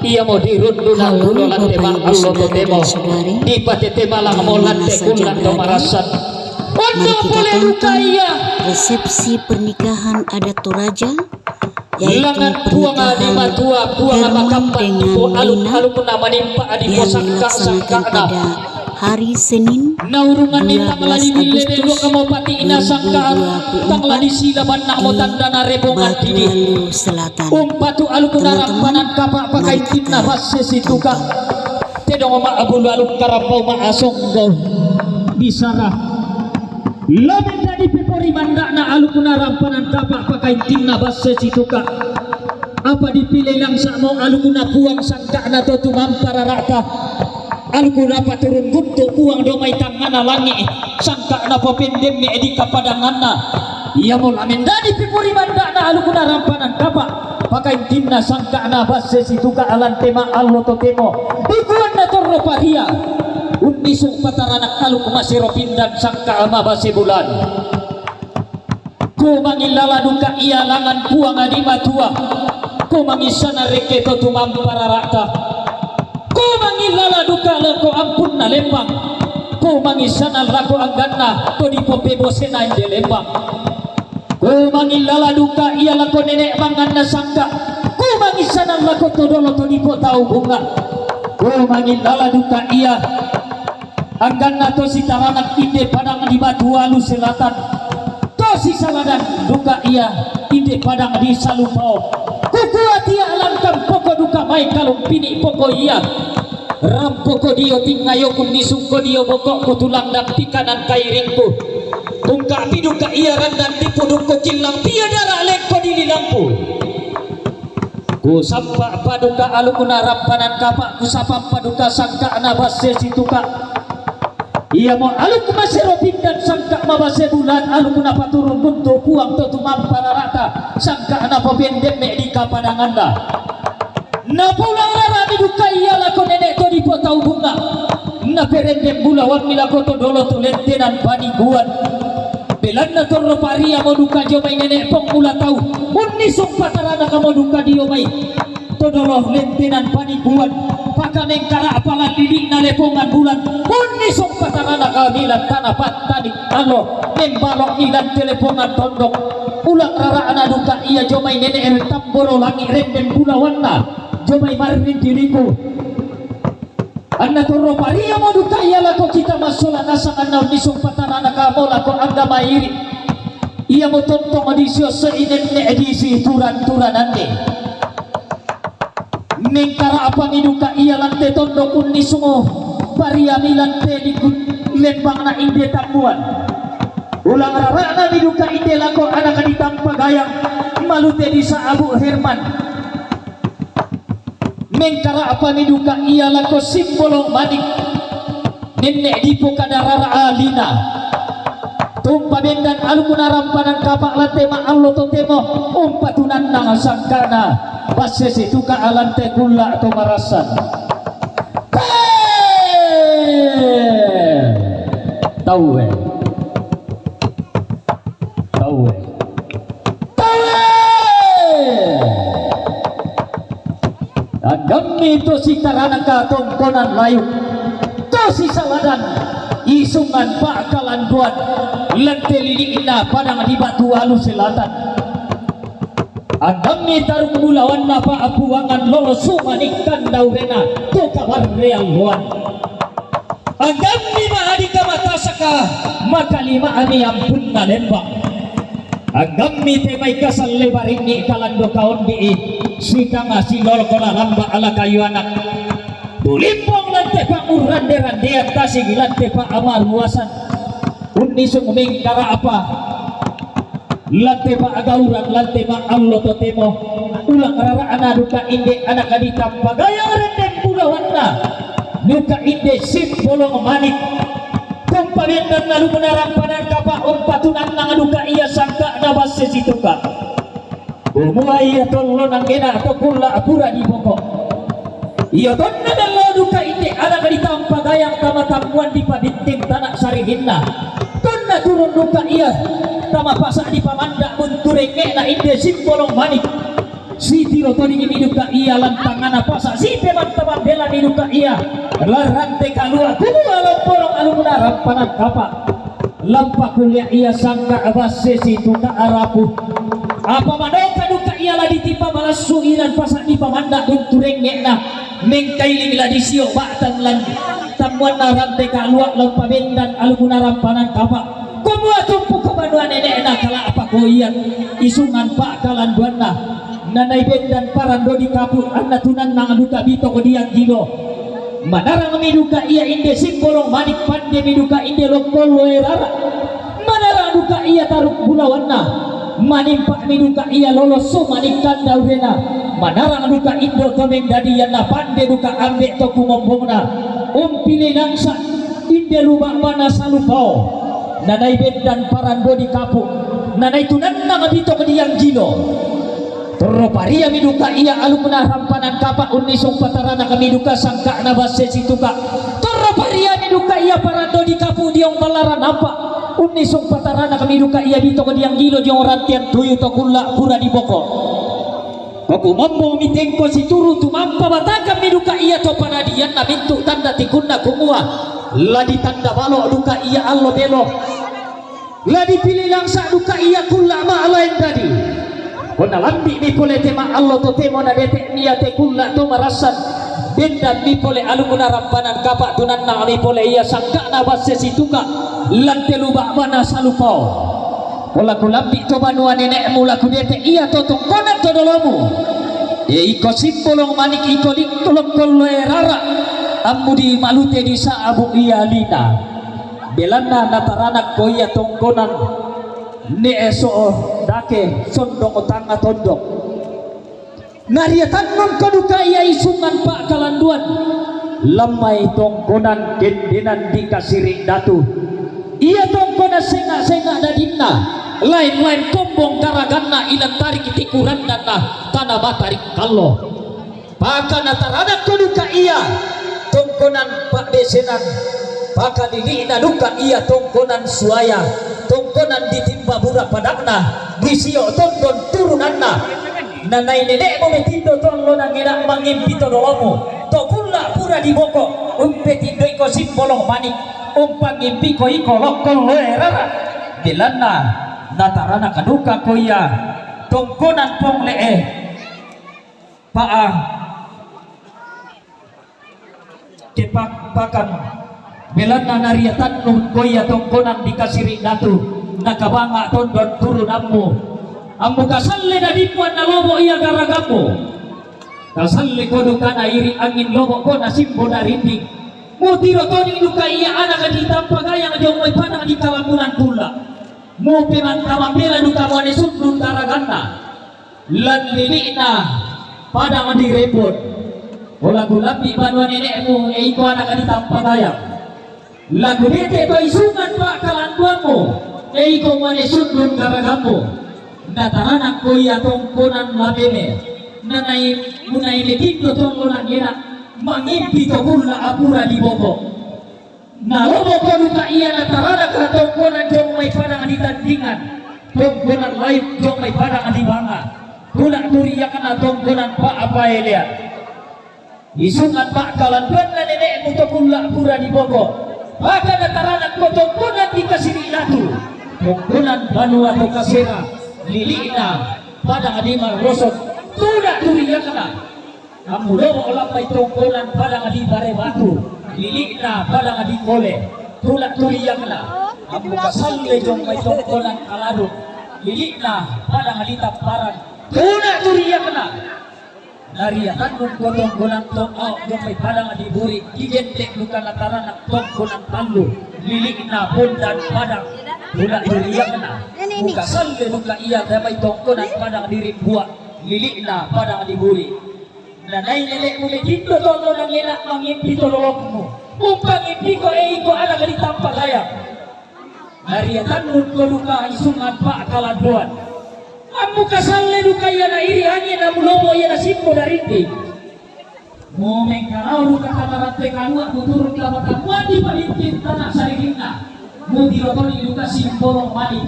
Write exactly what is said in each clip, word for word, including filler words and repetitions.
Iya mo di rundunan kulo lante ma allo totemo. Di patete malang mo lante kulla to marasan. Ondo pole duka iya. Resepsi pernikahan adat Toraja, yaitu pernikahan Herman dengan Lina yang dilaksanakan pada hari Senin, dua belas Agustus dua ribu dua puluh empat, di Batu Alu Selatan. Teman-teman, mari kita tunggu. Tedong ma abulu alu karambau ma asonggo bisara. Lamin dadi pipori mandakna alu kunarampanan kapa pakaintinna basse situka. Apa dipilih langsamo alu kuna puang sangka'na to tumampa rara'ta. Alu kuna paturung guntu puang domai tangngana langi', sangka'na popendemme di kapadanganna. Iamo lamin dadi pipori mandakna alu kunarampanan kapa. Pakaintinna sangka'na basse situka alante ma allo totemo. Dikuanna torro paria. Unnisung pataranak aluk masero pindan sangka' mabase bulan. Ko mangillala duka ia langan puang di matua. Ko mangissana rekke to tumampa rara'ta. Ko mangillala duka lako ampunna lembang. Ko mangissana lako angganna to dipopebosena inde lembang. Ko mangillala duka ia lako nene' manganna sangka', ko mangissana lako to dolo to dipotau bunga'. Ko mangillala duka ia angganna to sitaranak inde padang di Batu Alu Selatan, to sisaladan duka ia inde padang di Salupao. Kukua tia langkan poko duka mai kalumpini poko ia. Rampoko dio tingayoku nisungko dio boko'ku tulang dan pikanan kairingku. Tungka piduka ia randan dipudukku killang pia dara lengko di lilangku. Ku sampa paduka alukuna rampanan kapa, ku sapang paduka sangka'na basse situka. Iamo aluk masero pindan sangka' mabase bulan alukuna paturung guntu puang to tumampa rara'ta sangka'na popendemme di kapadanganna. Napulang rara'mi duka ia lako nene' to dipotau bunga'. Naperendeng bulawanmi lako to dolo to lentenan paniguan. Belanna torro pariamo duka dio mai nene' pong mula tau. Unnisung pataranakamo duka dio mai to dolo lentenan paniguan. Pakamengkara' palan lili'na lepongan bulan. Unnisung pataranakami lan tana pattani allo. Membalo'mi lan te lepongan tondok. Ulang rara'na duka ia dio mai nene' tamboro langi' rendeng bulawanna. Dio mai marrindiliku. Anna torro pariamo duka ia lako kita massola nasang anna unnisung pataranakamo lako angga mairi'. Iamo tontong disiossoi nenne' disi turan-turananne. Mengkara'pami duka ia lante tondok unnisungo pariami lante di lembangna inde tammuan. Ulang rara'nami duka inde lako anak ditampa gayang malute di sa'abu Herman. Mengkara'pami duka ia lako simbolong manik nenne' dipokada rara'a lina. Tumpabendan alukuna rampanan kapa lante ma allo totemo umpatunannang sangka'na basse situka alante kulla to marassan. Tauwe. Tauwe. Tauwe. Anggammi to sitaranaka tongkonan layuk, to sisaladan isungan pa'kalanduan lante lili'na padang di Batu Alu Selatan. Anggammi tarung bulawanna pa'puangan lolo sumanikkan daurena to kabarrealloan. Anggammi ma'adi kamatasaka makalima'mi ampunna lembang. Anggammi te mai kasalle baringngi kalando kaondi'i sitanga silolokona lamba ala kayu anak. Tulimbong lante pa'murrande-randean tasigi lante pa'amaruasan. Unnisung mengkara'pa lante pa'gauran lante ma allo totemo. Ulang rara'na duka inde anak ditampa gayang rendeng bulawanna duka inde simbolong manik. Tumpabendan alukuna rampanan kapa umpatunannang duka ia sangka'na basse situka. Kumua ia tollo nanggena to kulla pura diboko. Ia tonna dallo duka inde anak ditampa gayang tama tammuan dipabitting tana sarihinna. Tonna turun duka ia tama pasa dipamanda buntu rengnge'na inde simbolong manik. Sitiro todingi mi duka ia lantangana pasa, sipe mantama bela mi duka ia. Larante kalua kumua lomporong alumuna rampanan kapa. Lampa kulia ia sangka basse situka arapu. Apa manoka duka ia la ditimpa balassu iran pasa dipamanda dunturengnge'na. Mengkailing la disio ba'tan lan tammuanna rante kalua lampa bendan alumuna rampanan kapa. Kumua tumpu ko banua nene'na kala'pa ko ia isungan pa'kalanduanna. Nanai bendan parandodi kapu anna tunannang duka bito ko dianggilo. Manarang mi duka ia inde simbolong manik pande mi duka inde lokkon loe rara. Manarang duka ia taruk bulawanna. Manimpa mi duka ia lolosso manik kandaurena. Manarang duka indo to mendadianna pande duka ambe to kumombongna. Umpili nangsa inde luba bana salupao. Nanai bendan parandodi kapu. Nanai tunannang bito ko dianggilo. Torro paria mi duka ia alumuna rampanan kapa unnisung patarana kami duka sangka'na basse situka. Torro paria mi duka ia parandodi kapu diong ballaran apa unnisung patarana kami duka ia bito ko dianggilo diong rantian tuyu to kulla pura diboko. Ko kumombong mi tengko situru tumampa batakan mi duka ia to panadianna mintu tanda tikunna kumua la ditanda balo duka ia allo belo. La dipili langsa duka ia kulla ma'laen dadi. Ko nalambi mi pole te ma'allo totemo nadete mi ia te kulla to marassan. Bendan mi pole alumuna rampanan kapa tunannang mi pole ia sangka'na basse situka lan te luba bana salupao. Ko la kulambi to banua nene'mu la kudete ia to tongkonan to dolomu. E iko simbolong manik iko lik-, lokkon loe rara. Ammu di malute di sa'bu ia lina. Belanna nataranak ko ia tongkonan ne'e so'o dake sondong tanga tondok. Nariatannun ko duka ia isungan pa'kalanduan. Lammai tongkonan kendenan di kasiri datu. Ia tongkonan senga-senga dadinna. Lain-lain kombong garaganna ilan tarik tikurandanna tana matarik kallo. Paka nataranak ko duka ia tongkonan pa'desenan, paka lili'na duka ia tongkonan suaya, tongkonan ditimba bura padakna, disio tondon turunanna. Nanai nene'mu metindo to allo nangena mangimpi to dolomu, to kulla pura diboko, umpetindoi ko simbolong manik, umpangimpiko iko lokkon loe rara. Belanna nataranak duka ko ia tongkonan pong le'e. Pa'a kepak-, pakan belanna nariatannun ko ia tongkonan di kasiri datu, nakabanga tondon turunammu. Ammu kasalle dadimmu anna lobo ia garagammu. Kasalle ko dukana iri angin lobo ko nasimbo darinding. Mutiro toni duka ia anak di Tampagayang jong mai padang di Kalambunan kulla. Mupe mantama bela duka muane sundun garaganna. Lan lili'na padang di Rebon. Ko la kulambi banua nene'mu, e iko anak di Tampagayang. La kudete to isungan pa'kalanduammu, e iko muane sundun garagammu. Nataranak ko ia tongkonan labeme. Nanai munai metindo tongkonan ena mangimpi to kulla apura diboko. Nalobo ko duka ia nataranak tongkonan jong mai padang di Tandingan, tongkonan lain jong mai padang di Banga. Tula turiakna tongkonan pa'paelean. Isungan pa'kalanduanna nene'mu to kulla pura diboko. Paka nataranak ko tongkonan di Kasiri Latu, tongkonan banua to Kasera, lili'na padang di Marrosot. Tula turiakna. Ammu lobo lambai tongkonan padang di Barebatu, lili'na padang di Kole, tula turiakna. Ammu kasalle jong mai tongkonan Kaladuk, lili'na padang di Tapparan, tula turiakna. Nariatannun ko tongkonan to, oh, jong mai padang di Buri, digentek duka nataranak tongkonan tallu, lili'na Bondan Padang, tula turiakna. Mukasalle duka ia damai tongkonan padang di Rimbua, lili'na padang di Buri. Nanai nene'mu metindo to allo nangena mangimpi to lolokmu. Umpangimpiko e iko anak di Tampagayang. Nariatannun ko duka isungan pa'kalanduan. Ammu kasalle duka ia na iri angin, ammu lobo ia na simbo darinding. Mumengkanau duka kamarante kalua muturun kapatamuan di pamimpin tanah saririnna. Mutiro toni duka simbolong mani.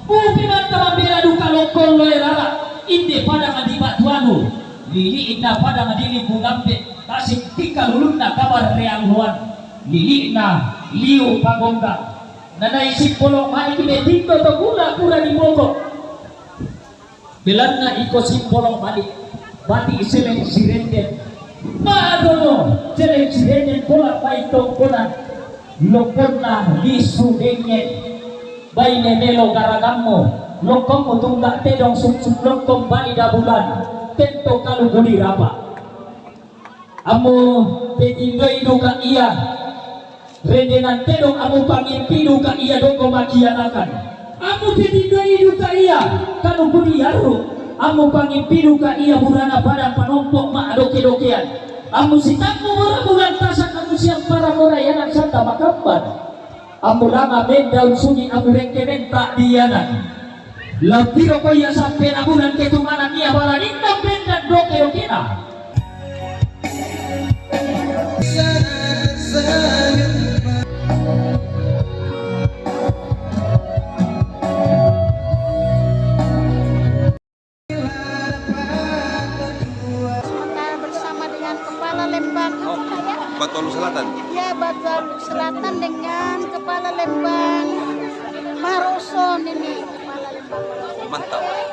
Mupi mantama bela duka lokkon loe rara. Inde padang di Batuan Lili'na padang dili bugambe, tasik tika lulunna kabar reang luan, lili'na liu pagonggang. Nanai sipolong mani kime tindo to pura-pura di boko. Belanna iko sipolong mani, bati seleng sirenden. Madono seleng sirenden pola pai tongkonan. Lokkonna lisu dengnge, baine melo garagammu, lokkommu tungga tedong suksuk lokkom bali dabulan, tento kalu budi rapa. Ammu tetindoi duka ia, rendenan tedong ammu pangimpi duka ia doko makianakan. Ammu tetindoi duka ia, kalu budi arru, ammu pangimpi duka ia burana padang panompo ma'doke-dokean. Ammu sitammu mura bulan tasak ammu siampara mura ianan sanda makamban. Ammu langa mendaun sugi ammu rengke menta dianan. Lampiro ko ia sampe na bulan ketumanan ia balaninna mendan doke-dokena. Sementara bersama dengan kepala Lembang, oh, apa ya? Batu Alus Selatan. Ya, Batu Alus Selatan dengan kepala Lembang Maroson ini, kepala Lembang Maroson. Mantap.